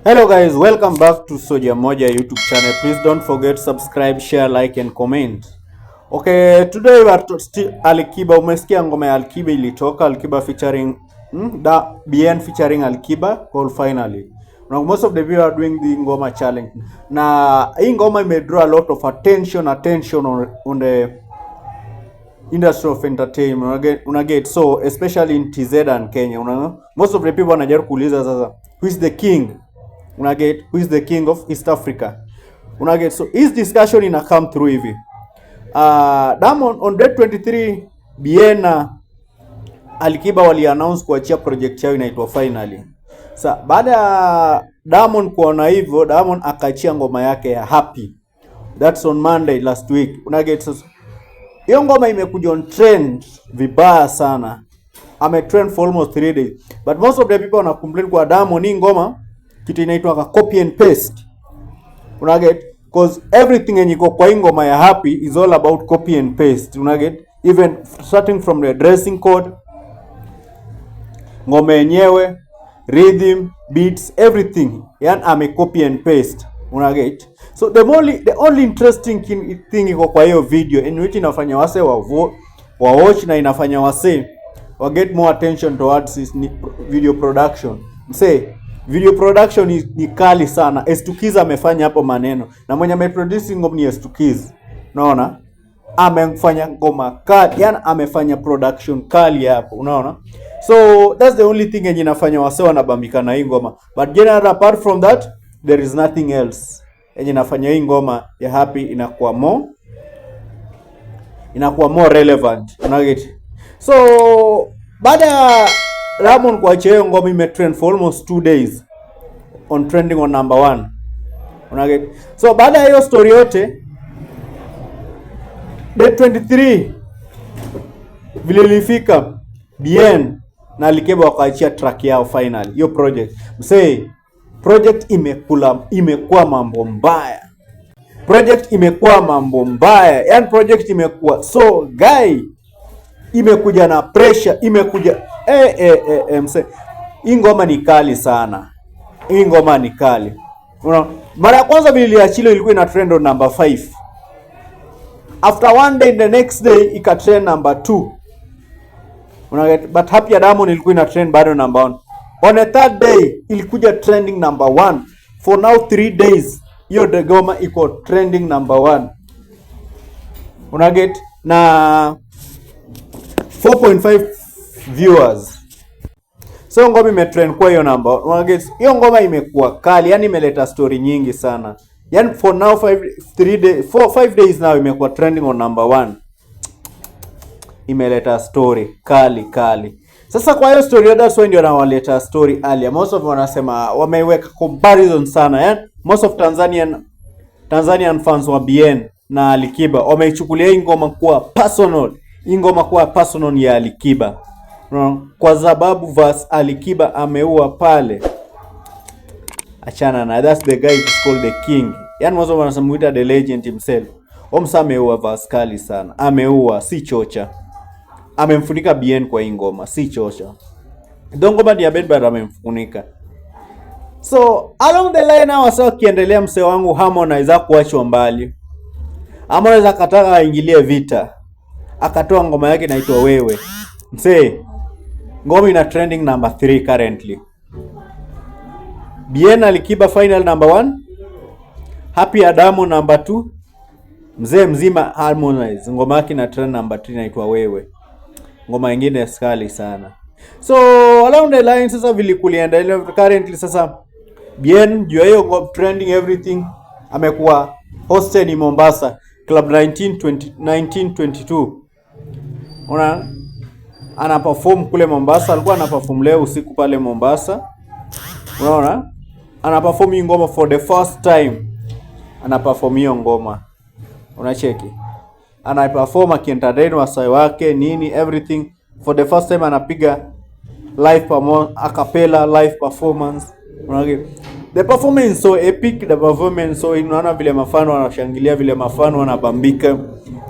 Hello guys, welcome back to Soja Moja YouTube channel. Please don't forget to subscribe, share, like and comment. Okay, today we are still Alikiba. Umesikia ngoma ya Alikiba ilitoka, Alikiba featuring da Bien featuring Alikiba called "Finally". Now most of the people are doing the ngoma challenge. Na hii ngoma ime draw a lot of attention on the industry of entertainment, una get? So especially in TZ and Kenya, most of the people wanajaribu kuuliza sasa, who is the king? Una get? Who is the king of East Africa? Una get? So his discussion ina come through hivi. Diamond on date 23, Bien na Alikiba wali announce kuachia project yao inaitwa "Finally". Sa baada ya Diamond kuona hivyo, Diamond akaachia ngoma yake ya "Happy". That's on Monday last week. Una get? Sasa hiyo ngoma imekuja on trend vibaya sana. Ame trend for almost 3 days. But most of the people wana complain kwa Diamond, hii ngoma kitu inaitwa ka copy and paste. Una get? 'Cause everything yenye iko kwa hii ngoma ya "Happy" is all about copy and paste. Una get? Even starting from the dressing code, ngoma yenyewe, rhythm, beats, everything. Yani ame copy and paste. Una get? So the only interesting thing iko kwa hiyo video, in which inafanya wase wa watch na inafanya wase wa get more attention towards this, ni video production. Msee, video production ni kali sana. S2kizzy amefanya hapo maneno na mwenye ameproduce ngoma ni S2kizzy. Unaona? Amefanya ngoma kali, yani amefanya production kali hapo, unaona? So that's the only thing yenye inafanya wase wanabambika na hii ngoma. But general, apart from that, there is nothing else yenye inafanya hii ngoma ya "Happy" inakuwa more relevant. Unaget? So baada ya Diamond kuachia hiyo ngoma, imetrend for almost 2 days on trending on number one. Unaget? So baada ya hiyo story yote, day 23 vile ilifika, Bien na Alikiba wakaachia track yao "Finally", hiyo project. Msee, project imekula, imekuwa mambo mbaya. Project imekuwa mambo mbaya, yani project imekuwa so guy, imekuja na pressure, imekuja msee, hii ngoma ni kali sana, hii ngoma ni kali. Unaona, mara ya kwanza vile iliachiliwa ilikuwa ina trend on number 5. After one day, the next day ika trend number 2. Unaget? But "Happy" ya Diamond ilikuwa ina trend bado number 1. On a third day ilikuja trending number 1. For now 3 days hiyo ngoma iko trending number 1. Unaget? Na 4.5 viewers. So ngoma imetrend kwa hiyo namba. Unaget? Hiyo ngoma imekuwa kali, yani imeleta story nyingi sana. Yani for now 5 3 day 4 5 days now imekuwa trending on number 1. Imeleta story kali kali. Sasa kwa hiyo story, that's why ndio nawaleta story earlier. Most of wanasema wameweka comparison sana. Yani most of Tanzanian fans wa Bien na Alikiba wameichukulia hii ngoma kuwa personal. Hii ngoma kuwa personal ya Alikiba. No, kwa sababu verse Alikiba ameua pale. Achana na, that's the guy is called the king. Yani mwanzo wanamuita the legend himself. Omsa ameua verse kali sana. Ameua, si chocha. Amemfunika Bien kwa hii ngoma, si chocha. Though ngoma ni ya Ben, but amemfunika. So along the line hao wasa wakiendelea, msee wangu Harmonize hakuachwa mbali. Harmonize akataka aingilie vita. Akatoa ngoma yake inaitwa "Wewe". Msee, ngoma ina trending number 3 currently. Bien Alikiba "Final" number 1, "Happy" ya Diamond number 2, mzee mzima Harmonize ngoma yake na trend number 3 inaitwa "Wewe". Ngoma ingine skali sana. So along the line sasa vile kuliendelea, currently sasa Bien juu ya hiyo trending everything amekuwa hosted in Mombasa Club 1920, 1922. Una ana perform kule Mombasa, alikuwa ana perform leo usiku pale Mombasa. Unaona? Ana perform hii ngoma for the first time. Ana perform hiyo ngoma. Unacheki? Ana perform akientertain wasai wake nini everything for the first time, anapiga live performance, acapella live performance. Unaona? The performance so epic, the performance so, unaona vile mafans wanashangilia, vile mafans wanabambika.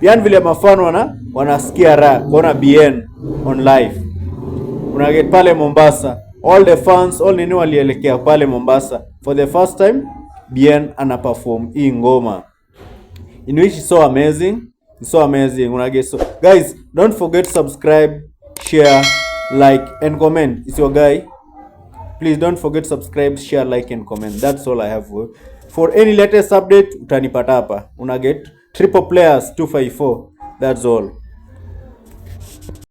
Yaani vile mafans wanasikia raha kuona Bien on live. Unaget? Pale Mombasa All the fans, all nini walielekea pale Mombasa for the first time. Bien ana perform hii ngoma, in which is so amazing. It's so amazing, unaget? So guys, don't forget to subscribe, share, like and comment. It's your guy. Please don't forget to subscribe, share, like and comment. That's all I have for any latest update. Utanipata hapa, unaget? Triple Players 254. That's all.